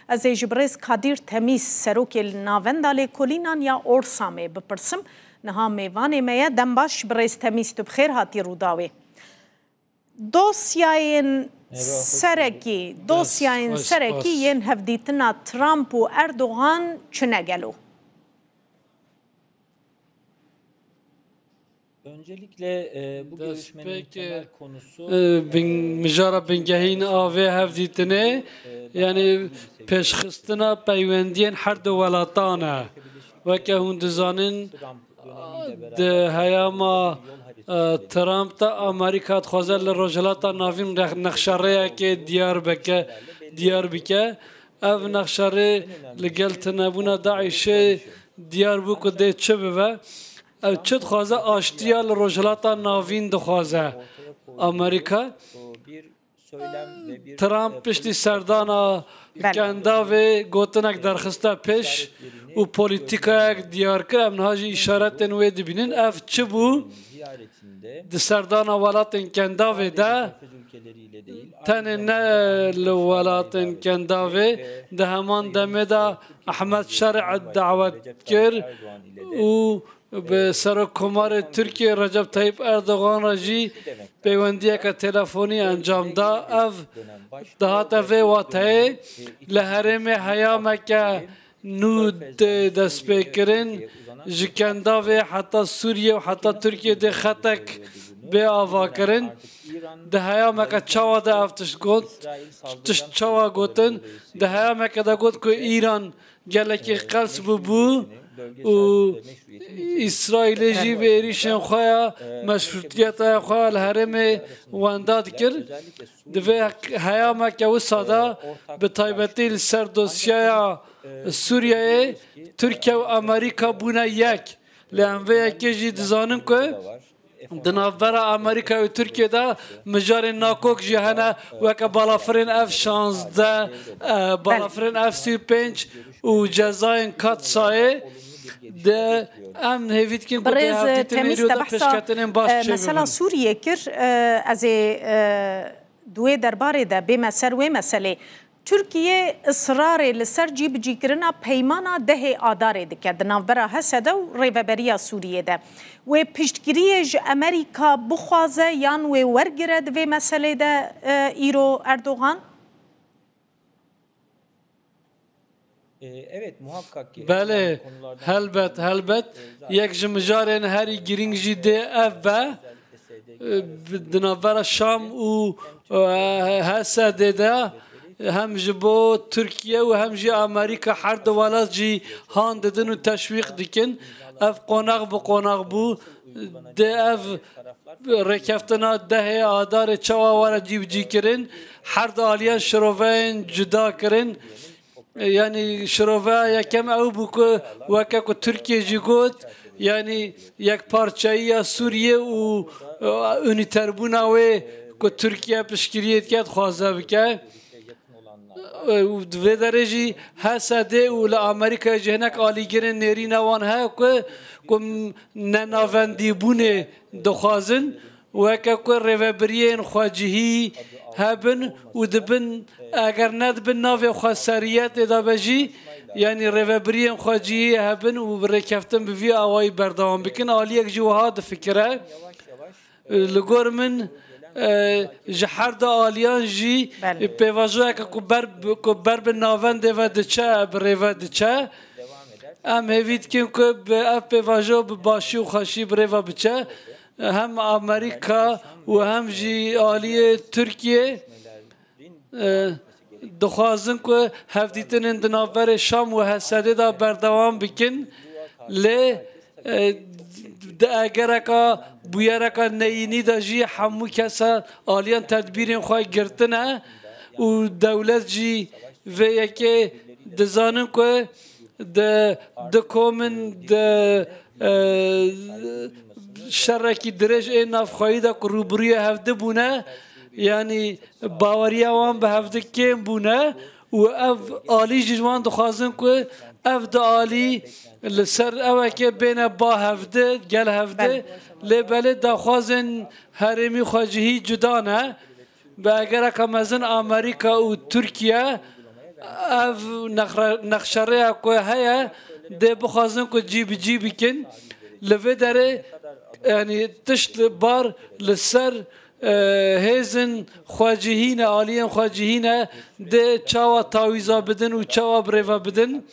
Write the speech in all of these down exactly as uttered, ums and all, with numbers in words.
Ez ê ji birêz Kadîr Temîz, serokê li Navenda Lêkolînan ya Orsamê bipirsim. Niha mêvanê me ye. Dem baş birêz Temîz, tu bi xêr hatî Rûdawê. Dosyayên Merhaba, hoş bulduk. serekî, dosyayên Hoş, serekî hoş. yên hevdîtina Trump û Erdogan çi ne gelo? Öncelikle, e, bu görüşmenin Destpêkê, temel konusu, e, bin-, mijara bingehîn a vê hevdîtinê, e, yanî pêşxistina peywendiyên her du welatan e. Weke hûn dizanin, di heyama, e, Trump de Amerîka dixwaze li Rojhilata Navîn rex-, nexşerêyekê diyar bike, diyar bike. Ev nexşerê li gel tunebûna DAIŞê diyar bû ku dê çi bibe. Ew çi dixwaze? Aştiya li Rojhilata Navîn dixwaze Amerîka. Trump piştî serdana Belê. Kendavê gotinek derxiste pêş û polîtîkayek diyar kir. Em niha jî îşaretên wê dibînin. Ev çi bû? Di serdana welatên Kendavê de, tenê ne li welatên Kendavê, di heman demê de Ehmed Şerî dawet kir û bi Serokkomarê Tirkiyê Recep Tayyip Erdogan re jî peywendiyeke telefonî encam da. Ev dihate vê wateyê, li herêmê heyameke nû tê destpêkirin, ji Kendavê heta Sûriye û heta Tirkiye dê xetek bê avakirin. Di heyameke çawa de ev tişt got, tişt çawa gotin? Di heyameke de got ku Îran gelekî qels bûbû û Îsraîlê jî bi êrîşên xwe ya, meşrûtiyeta xwe ya li herêmê wenda dikir. Di vê heyameke wisa de, bi taybetî li ser dosyaya Sûriyeyê, Tirkiye û Amerîka bûne yek. Lê em vê yekê jî dizanin ku di navbera Amerîka û Tirkiye de mijarên nakok jî hene, weke balafirên F şazdeh, e, balafirên F sî û pênc û cezayên Katsayê de em hêvî dikin ku di Birêz, e, hevdîtinên Temîz, îro te de behsa, pêşketinên baş e, çêbibin. Mesela Sûriyê kir, e, ez ê, e, di wê derbarê de bême ser wê meselê. Tirkiye israrê li ser cîbicîkirina peymana dehê Adarê dike di navbera H S D û Rêveberiya Sûriyê de. Wê piştgiriyê ji Amerîka bixwaze yan wê wergire di vê meselê de, e, îro Erdogan? Belê, helbet, helbet. Yek ji mijarên herî girîng jî dê ev be. Di navbera Şam û, e, H S D de hem ji bo Tirkiye û hem jî Amerîka, her du welat jî han didin û teşwîq dikin. Ev qonax bi qonax bû. Dê ev rêkeftina dehê Adarê çawa were cîbicîkirin, her du aliyan şiroveyên cuda kirin. Yanî şiroveya yekem ew bû ku weke ku Tirkiye jî got, yanî yekparçeyiya Sûriyê û, e, unîterbûna wê ku Tirkiye piştgiriyê dike, dixwaze bike. Û di vê derê jî H S D û li Amerîkayê jî hinek alîgirên nêrîna wan heye ku, ku nenavendîbûnê dixwazin, weke ku rêvebiriyên xwecihî hebin û dibin, eger ne dibin navê xweseriyetê de be jî, yanî rêvebiriyên xwecihî hebin û bi rêkeftin bi vî awayî berdewam bikin. Aliyek jî wiha difikire. Li gor min, e, ji her du aliyan jî Belê. pêvajoyeke ku ber, ku ber bi navendê ve diçe, bi rê ve diçe. Em hêvî dikin ku bi ev pêvajo bi başî û xweşî bi rê ve biçe. Hem Amerîka û hem jî aliyê Tirkiye, e, dixwazin ku hevdîtinên di navberê Şam û H S D de berdewam bikin. Lê, e, di egereka bûyereka neyînî de jî hemû kesa aliyan tedbîrên xwe girtine û dewlet jî vê yekê dizanin ku di, di komin di, e, şerekî dirêj ê navxweyî de ku rûbirûyê hevdi bûne, yanî baweriya wan bi hevdi kêm bûne û ev alî jî ji wan dixwazin ku ev du alî li ser ewekê bêne ba hevdi, gel hevdi. Belê. Lê belê daxwazên herêmî xwecihî cuda ne. Bi egereka mezin Amerîka û Tirkiye Ev nexre-, nexşerêya ku heye, dê bixwazin ku cî bi cî bikin. Li vê derê, yanî tişt li bar li ser, e, hêzên xwecihî ne, aliyên xwecihî ne, dê çawa tawîza bidin û çawa birêve bidin.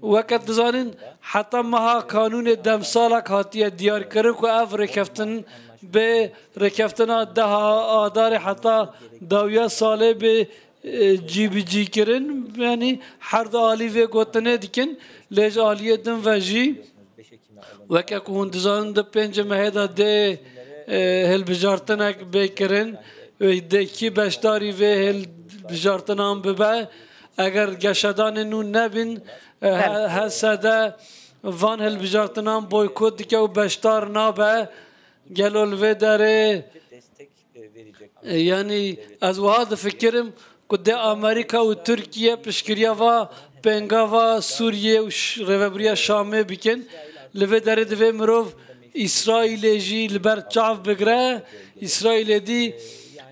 Weke dizanin, heta meha kanûnê demsalek hatiye diyarkirin ku ev rêkeftin bê rêkeftina deha Adarê heta dawiya salê bê, e, cîbicîkirin. Yanî her du alî vê gotinê dikin, lê ji aliyê din ve jî, weke ku hûn dizanin, di pêncê mehê de dê, e, hilbijartinek bê kirin, e, dê kî beşdarî vê hilbijartinan bibe. Eger geşedanên nû nebin, e, Belê. H S D van hilbijartinan boykot dike û beşdar nabe. Gelo li vê derê, e, yanî ez wiha difikirim ku dê Amerîka û Tirkiye piştgiriya va pêngava Sûriyê û ş-, rêvebiriya Şamê bikin. Li vê derê divê mirov Îsraîlê jî li ber çav bigire. Îsraîlê dî,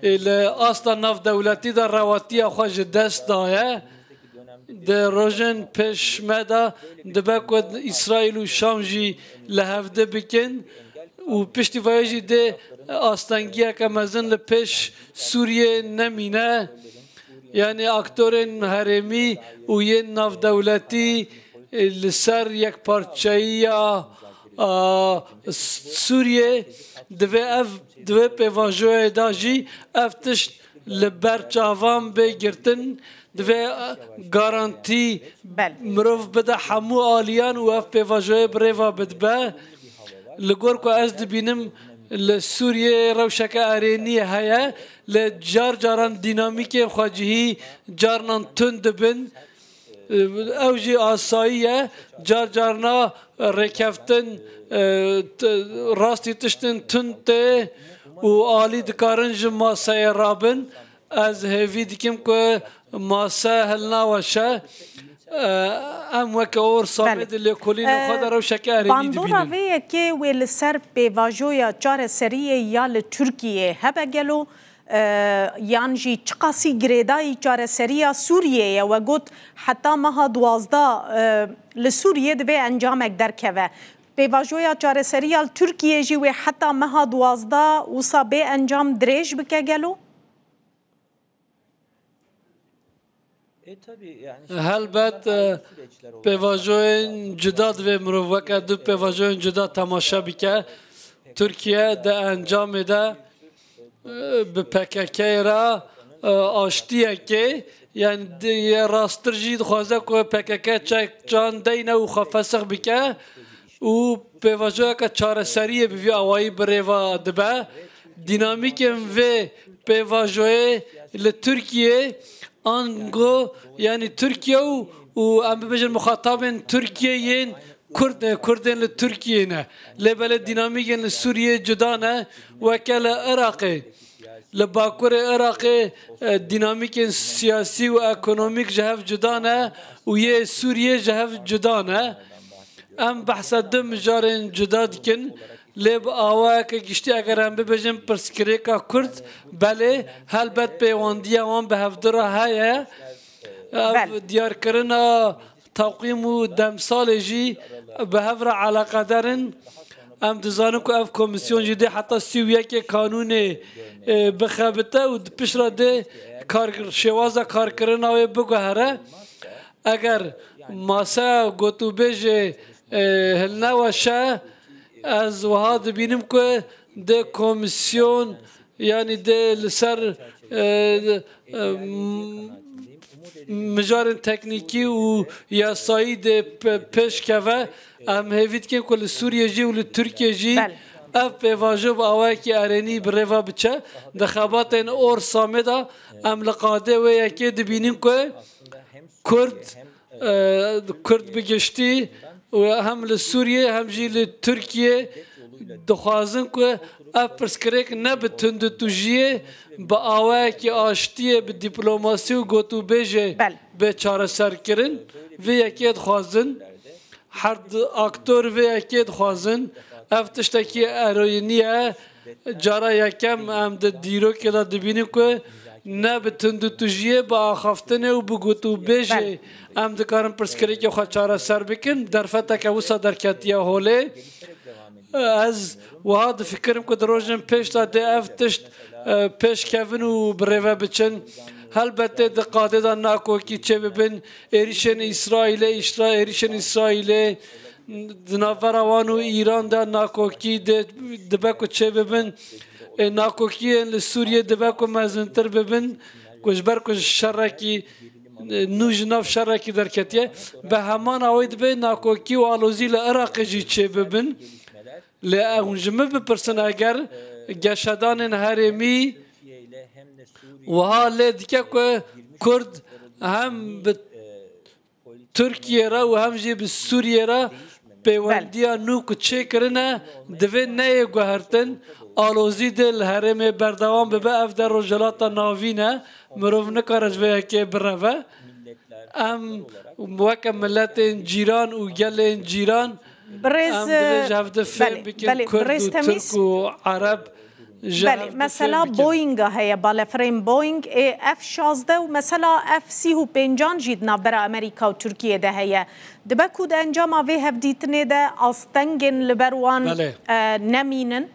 e, li asta navdewletî de rewatiya xwe ji dest daye. Di rojên pêş me de dibe ku Îsraîl û Şam jî li hevdi bikin û piştî vayê jî dê astengiyeke mezin li pêş Sûriyê nemîne. Yanî aktorên herêmî û yên navdewletî, e, li ser yekparçeyiya, a, S-, Sûriyê divê ev, divê pêvajoyê de jî ev tişt li ber çavan bê girtin. Divê, e, garantî Belê. mirov bide hemû aliyan û ev pêvajoyê bi rê ve bidibe. Li gor ku ez dibînim, li Sûriyeyê rewşeke erêniyê heye, lê car caran dînamîkên xwecihî carnan tund dibin. Ew jî asayî ye. Car carna rêkeftin, e, t-, rastî tiştin tund tê û alî dikarin ji maseyê rabin. Ez hêvî dikim ku mase hilnaweşe. E, em weke Or Samê Belê. di lêkolîna xwe de E, rewşeke erênî bandora dibînin. vê yekê wê li ser pêvajoya çareseriyê ya li Tirkiyê hebe gelo? E, yan jî çiqasî girêdayî çareseriya Sûriyê ye? We got heta meha duwazdeh, e, li Sûriyê divê encamek derkeve. Pêvajoya çareseriya li Tirkiyê jî wê heta meha duwazdeh wisa bê encam dirêj bike gelo? Helbet, e, pêvajoyên cuda divê mirov weke du pêvajoyên cuda temaşe bike. Tirkiye di encamê de, e, bi P K K re, e, aştiyekê, yani di, yê rasttir jî dixwaze ku P K K çek can deyne û xwe fesix bike. û pêvajoyeke çareseriyê bi vî awayî bi rê ve dibe. Dînamîkên vê pêvajoyê li Tirkiyê, ango, yanî Tirkiye û, û em bibêjin muxatabên Tirkiyê yên Kurd, e, Kurdên li Tirkiyê ne. Lê belê dînamîkên li Sûriyê cuda ne, weke li Iraqê. Li Bakurê Iraqê, e, dînamîkên siyasî û ekonomîk ji hev cuda ne û yê Sûriyê ji hev cuda ne. Em behsa du mijarên cuda dikin, lê bi awayeke giştî eger em bibêjin pirsgirêka Kurd, belê, helbet pêwendiya wan bi hevdu re heye. Ev Belê. diyarkirina teqwîm û demsalê jî bi hev re eleqedar in. Em dizanin ku ev komîsyon jî dê heta sî û yekê kanûnê, e, bixebite û di pişt re dê kar, şêwaza karkirina wê biguhere. Eger maseya gotûbêjê, e, hilneweşe, ez wiha dibînim ku dê komîsyon, yanî dê li ser, e, e, m-, mijarên teknîkî û yasayî dê pe-, pêş keve. Em hêvî dikin ku li Sûriyê jî û li Tirkiyê jî Belê. ev pêvajo bi awayekî erênî bi rê ve biçe. Di xebatên Or Samê de em li qadê wê yekê dibînin ku Kurd, e, Kurd bi giştî û hem li Sûriyê hem jî li Tirkiyê dixwazin ku ev pirsgirêk ne bi tundûtûjiyê, bi awayekî aştiyê, bi dîplomasî û gotûbêjê Belê. bê çareserkirin. Vê yekê dixwazin. Her du aktor vê yekê dixwazin. Ev tiştekî erênî ye. Cara yekem em di dîrokê de dibînin ku Ne bi tundûtûjiyê, bi axaftinê û bi gotûbêjê Belê. em dikarin pirsgirêkê xwe çareser bikin. Derfeteke wisa derketiye holê. Ez wiha difikirim ku di rojên pêş de dê ev tişt, e, pêş kevin û bi rê ve biçin. Helbetê di qadê de nakokî çêbibin, êrîşên Îsraîlê, îşra-, êrîşên Îsraîlê di navbera wan û Îran de nakokî dê, dibe ku çêbibin. Ê, nakokiyên li Sûriyê dibe ku mezintir bibin, ku ji ber ku ji şerekî, e, nû ji nav şerekî derketiye. Bi heman awê dibe nakokî û alozî li Iraqê jî çêbibin. Lê ew ji min bipirsin, eger geşedanên herêmî wiha lê dike ku Kurd hem bi Tirkiye re û hem jî bi Sûriye re pêwendiya nû ku çêkirine, divê neyê guhertin, alozî dê li herêmê berdewam bibe, ev de Rojhilata Navîn e, mirov nikare ji vê yekê bireve. Em weke miletên cîran û gelên cîran, Birêz, em divê ji hev de fêm belê, bikin belê, Kurd birêz û Temîz. Tirk û Ereb ji Belê, hev de mesela fêm bikin. Boeing-a heye, balefirên Boeing, ê F şazdeh û mesela F sî û pêncan jî di navbera Amerîka û Tirkiyê de heye. Dibe ku di encama vê hevdîtinê de astengên li ber wan, Belê. e, nemînin?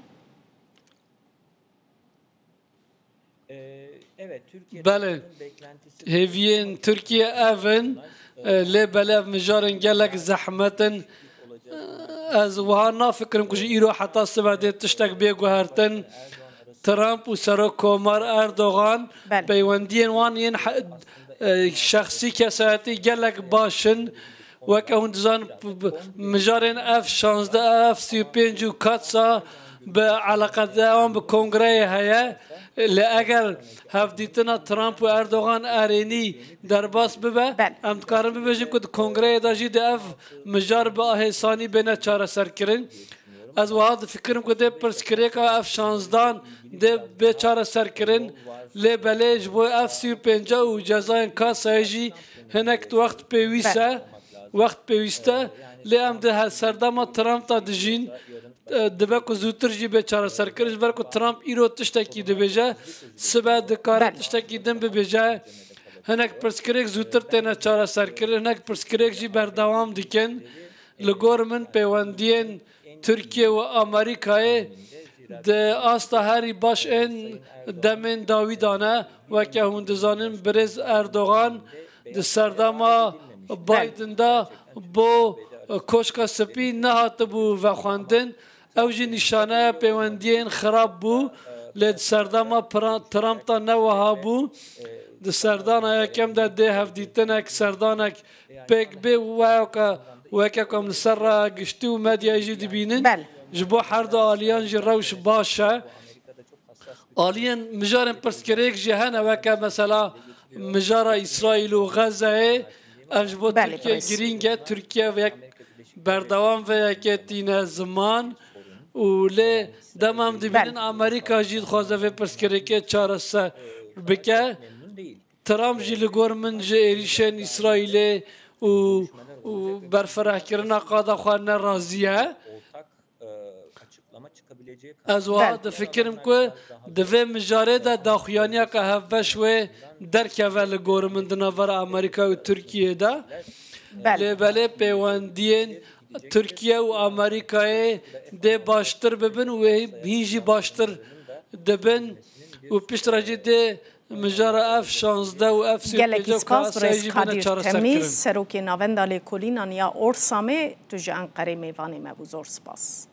Belê. Hêviyên Tirkiye ev in, e, lê belê ev mijarên gelek zehmet in. E, ez wiha nafikirim ku ji îro heta sibe dê tiştek bê guhertin. Trump û Serokkomar Erdogan Belê. peywendiyên wan yên he-, e, şexsî, kesayetî gelek baş in. Weke hûn dizanin, p-, p-, mijarên F şazdeh, F sî û pênc û katsa bi eleqedeya wan bi kongreyê heye. Lê eger hevdîtina Trump û Erdogan erênî derbas bibe, Belê. em dikarin bibêjin ku di kongreyê de jî dê ev mijar bi hêsanî bêne çareserkirin. Ez wiha difikirim ku dê pirsgirêka F şazdeh dê bê çareserkirin. Lê belê ji bo F sî û pênc û cezayên kasayê jî hinek wext pêwîst e. Wext pêwîst e, lê em di he-, serdema Trump de dijîn, e, dibe ku zûtir jî bê çareserkirin, ji ber ku Trump îro tiştekî dibêje, sibe dikare Belê. tiştekî din bibêje. Hinek pirsgirêk zûtir têne çareserkirin, hinek pirsgirêk jî berdewam dikin. Li gor min pêwendiyên Tirkiye û Amerîkayê di asta herî baş ên demên dawî de ne. Weke hûn dizanin, birêz Erdogan di serdema Biden de bo Koşka Spî nehatibû vexwendin. Ew jî nîşaneya pêwendiyên xirab bû, lê di serdema Pra-, Trump de ne wiha bû. Di serdana yekem de dê hevdîtinek, serdanek pêk bê, weke, weke ku em li ser raya giştî û medyayê jî dibînin, Belê. ji bo her du aliyan jî rewş baş e. Aliyên mijarên pirsgirêk jî hene, weke mesela mijara Îsraîl û Xezeyê, ev ji bo Belê, Tirkiye birêz. girîng e. Tirkiye yek berdewam vê yekê tîne ziman û lê dema em dibînin Belê. Amerîka jî dixwaze vê pirsgirêkê çareser bike. Trump jî li gor min ji êrîşên Îsraîlê û, û berfirehkirina qada xwe nerazî ye. Ez wiha Belê. difikirim ku di vê mijarê de daxuyaniyeke hevbeş wê derkeve li gor min di navbera Amerîka û Tirkiyê de. Belê. Lê belê pêwendiyên Tirkiye û Amerîkayê dê baştir bibin û hîn jî baştir dibin û piştre jî dê mijara F şazdeh û F sî û pênc Gelekî spas, kasayê birêz jî bêne Kadir çareserkirin. Temîz, Serokê Navenda Lêkolînan ya Orsamê, tu ji Enqerê mêvanê me bû. Zor spas.